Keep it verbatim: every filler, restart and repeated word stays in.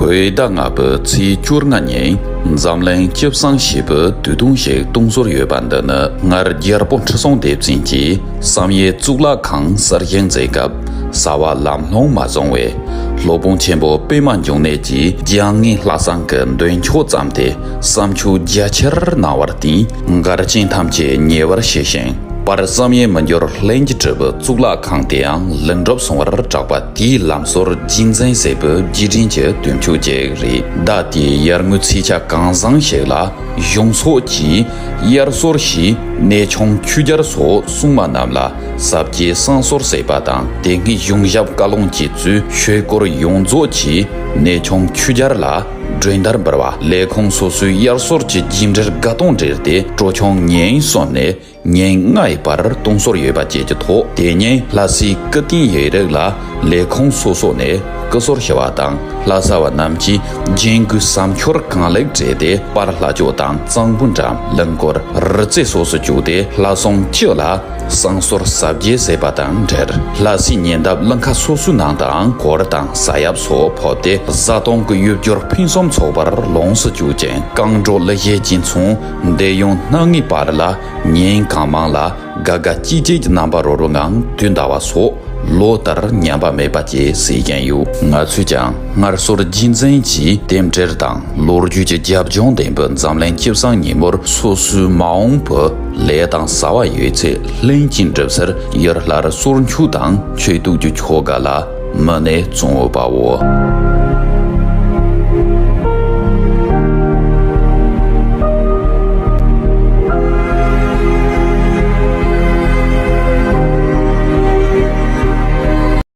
བོད་ཟླ་ལྔ་པའི་ཚེས་བཅོ་ལྔ་ཉིན་འཛམ་གླིང་སྤྱི་བསང་ཞེས་པའི་དུས་ཐུང་ཞིག་གཏོང་སྲོལ་ཡོད་པ་འདི་ནི། སྔར་རྒྱལ་པོ་ཁྲི་སྲོང་ལྡེ་བཙན་གྱིས་བསམ་ཡས་གཙུག་ལག་ཁང་གསར་བཞེངས་མཛད་སྐབས་བྱ་བ་ལམ་ལྷོང་མ་སོང་བས། སློབ་དཔོན་ཆེན་པོ་པདྨ་འབྱུང་གནས་ཀྱིས་རྒྱལ་ངེས་ལྷ་བསང་གི་འདོན་ཆོག་བརྩམས་ཏེ། བསམ་ཆོས་རྒྱ་ཆེར་གནང་བར་བརྟེན། མགར་ཆེན་ཐམས་ཅད་མཉེས་པར་བྱས་ཤིང་། པར་བསམ་ཡས་མི་འགྱུར་ལྷུན་གྱིས་གྲུབ་པའི་གཙུག་ལག་ཁང་དེའང་ལེགས་འགྲུབ་སོང་བར་གྲགས་པ། དེའི་ལམ་སྲོལ་རྒྱུན་འཛིན་བྱེད་པའི་རྗེས་དྲན་གྱི་དུས་མཆོད་ཅིག་རེད། ཟླ་དེའི་ཡར་ངོའི་ཚེས་ཆ་གང་བཟང་ཞིག་ལ། གཞུང་ཚོགས་ཀྱིས་དབྱར་གསོལ་ཞེས་གནས་ཆུང་ཆོས་རྒྱལ་སོགས་སྲུང་མ་རྣམས་ལ་ཟབ་རྒྱས་བསང་གསོལ་ཟེར་བ་དང་། དེ་སྔའི་གཞུང་ཞབས་བཀའ་བློན་གྱིས་གཙོས་ཆོས་སྐོར་ཡོངས་རྫོགས་ཀྱིས་གནས་ཆུང་ཆོས་རྒྱལ་ལ་མགྲོན་བརྡར་འབུལ་བ། ལས་ཁུངས་སོ་སོའི་དབྱར་གསོལ་གྱི་རྒྱས་འབྲེལ་དགའ་སྟོན་འབྲེལ་ཏེ། སྤྲོ་ཆུང་ཉིན་གསུམ་ནས་ཉིན་ལྔའི་བར་གཏོང་སྲོལ་ཡོད་པ་བཅས་ཀྱི་ཐོག་དེ་ཉིན་ལྷ་སའི་ཀི་རྟེན་ཡིག་རིགས་ལ་ལས་ཁུངས་སོ་སོ་ནས་སྐུ་གསོལ་ཞུ་བ་དང་། ལྷ་ས་བ་རྣམས་ཀྱིས་རྒྱན་གོས་བསམ་འཆར་གང་ལེགས་བྲིས་ཏེ། པར་ལྷ་ཆོས་དང་གཙང་པོའི་འགྲམ། གླིང་སྐོར། རི་རྩེ་སོགས་སུ་བཅུག་སྟེ། ལྷ་སྲུང་བཅུ་ལ་བསང་གསོལ་ཟབ་རྒྱས་ཟེར་བ་དང་འབྲེལ། ལྷ་སའི་ཉེ་འདབས་གླིང་ཁ་སོ་སོའི་ནང་དུའང་གུར་དང་ས་ཡབ་སོགས་ཕུབ་སྟེ། བཟའ་བཏུང་གི་ཡུལ་གྱར་ཕུན་སུམ་ཚོགས་པར་ལོངས་སུ་སྤྱོད་ཅིང་། རྐང་བྲོ་གླུ་གཞས་ཀྱིས་མཚོན་འདོད་ཡོན་སྣ་ལྔའི་བར་ལ། ཉིན་གང་མང་ལ་དགའ་དགའ་སྐྱིད་སྐྱིད་ཀྱི་རྣམ་པ་རོལ་རོལ་ངང་དུས་འདའ་བ་སོགས་ལོ་ལྟར་ཉམས་པ་མེད་པ་བཅས་གཟིགས་ཀྱིན་ཡོད། ང་ཚོས་ཀྱང་སྔར་སྲོལ་རྒྱུན་འཛིན་གྱིས་རྟེན་འབྲེལ་དང་ལོ་རྒྱུས་ཀྱི་རྒྱབ་ལྗོངས་ལྡན་པའི་འཛམ་གླིང་སྤྱི་བསང་ཉིན་མོར། སོ་སོའི་མ་འོངས་པའི་ལས་དང་བྱ་བ་ཡོད་ཚད་ལྷུན་གྱིས་འགྲུབ་སར་ཡུལ་ལྷར་གསོལ་མཆོད་དང་མཆོད་གཏོར་གྱི་ཆོ་ག་ལ་མི་ནས་བརྩོན་འོས་པའོ།